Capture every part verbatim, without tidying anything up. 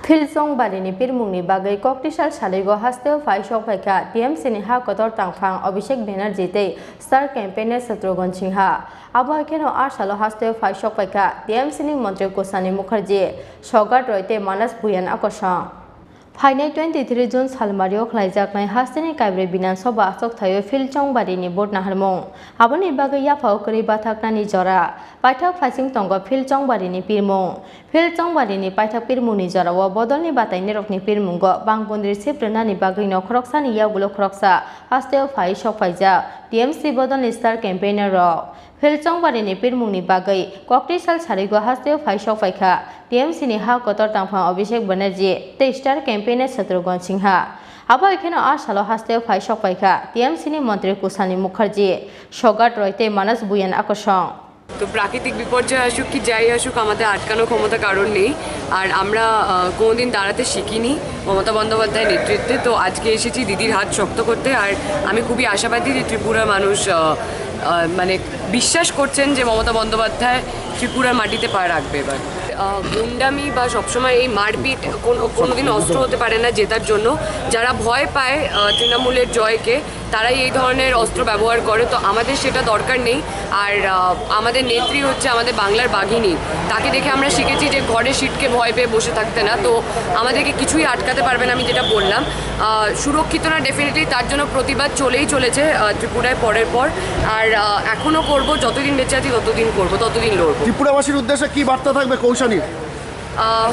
Phil Chongbari ni pirmung ni bagwi koktisal saligo hasteo phai sok phaikha T M C ni ha kotor tangphang Abhishek Banerjee tei star campaigner Shatrughan Sinha. Abo hai kheno a salo hasteo phai sok phaikha T M C ni montri Kusani Mukherjee, Sogat Roy tei Manas Bhuyan Akosong. Phainai twenty three June salmario khlaijaknai hasteni kaibrwi Bidhan Sabha achuk thaio Phil Chongbari ni vote naharmung. Aboni bagwi yaphao kwrwi bathaknani jora. Paithak phaising tongo Phil Chongbari ni pirmung. Phil Chongbari ni paithak pirmung ni jorao bodolni batainirokni pirmungo bangpondri sip rwnani bagwino khoroksani yagulo khoroksa hasteo phai sok phaijak T M C bodolni star campaigner rok. Phil Chongbari ni pirmung ni bagwi koktisal sarigo hasteo phai sok phaikha T M C ni ha kotor tangphang Abhishek Banerjee tei star campaigner Shatrughan Sinha. Abo hai kheno a salo hasteo phai sok phaikha T M C ni montri Kusani Mukherjee, Sogat Roy tei Manas Bhuyan Akosong. তো প্রাকৃতিক বিপর্যয় আসুক কি যাই আসুক, আমাদের আটকানোর ক্ষমতা কারোর নেই। আর আমরা আহ, কোনোদিন দাঁড়াতে শিখিনি মমতা বন্দ্যোপাধ্যায়ের নেতৃত্বে। তো আজকে এসেছি দিদির হাত শক্ত করতে। আর আমি খুবই আশাবাদী যে ত্রিপুরার মানুষ আহ, আহ, মানে বিশ্বাস করছেন যে মমতা বন্দ্যোপাধ্যায় ত্রিপুরার মাটিতে পা রাখবে এবার। আহ, গুন্ডামি বা সবসময় এই মারপিট কোনো কোনোদিন অস্ত্র হতে পারে না জেতার জন্য। যারা ভয় পায় আহ, তৃণমূলের জয়কে, তারাই এই ধরনের অস্ত্র ব্যবহার করে। তো আমাদের সেটা দরকার নেই। আর আহ, আমাদের নেত্রী হচ্ছে আমাদের বাংলার বাঘিনী। তাকে দেখে আমরা শিখেছি যে ঘরে সিটকে ভয় পেয়ে বসে থাকতে না। তো আমাদেরকে কিছুই আটকাতে পারবে না, আমি যেটা বললাম। আহ, সুরক্ষিত না, ডেফিনেটলি তার জন্য প্রতিবাদ চলেই চলেছে আহ, ত্রিপুরায় পরের পর। আর আহ, এখনো করব, যতদিন বেঁচে আছি ততদিন করব, ততদিন লড়বো। ত্রিপুরাবাসীর উদ্দেশ্যে কি বার্তা থাকবে কৌশানীর? আহ,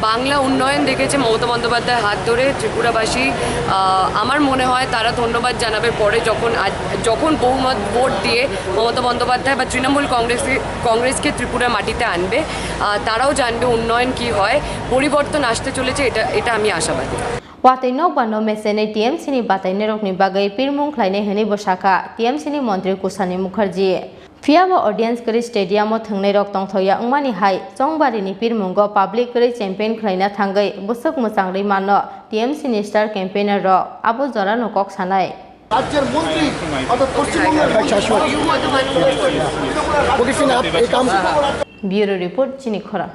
বাংলা উন্নয়ন দেখেছে মমতা বন্দ্যোপাধ্যায়ের হাত ধরে ত্রিপুরাবাসী। আহ, আমার মনে হয় তারা ধন্যবাদ জানাবে পরে, যখন আজ, যখন বহুমত ভোট দিয়ে মমতা বন্দ্যোপাধ্যায় বা তৃণমূল কংগ্রেস, কংগ্রেসকে ত্রিপুরা মাটিতে আনবে। আহ, তারাও জানবে উন্নয়ন কি হয়, পরিবর্তন আসতে চলেছে, এটা এটা আমি আশাবাদী। Watwi nokbar no mechenwi T M C ni batainirokni bagwi pirmung khlainai hwnwi bo sakha T M C ni montri Kusani Mukherjee. Phiyaba audience kwrwi stadium o thwngnairok tongthokya wngmani hai Chongbari ni pirmungo public kwrwi campaign khlaina thangwi bwswk mwchangrwi mano T M C ni star campaigner rok abo jorano kok sanai. রাজ্যের মন্ত্রী অর্থাৎ পশ্চিমবঙ্গের মন্ত্রী Bureau report, Chini Khorang.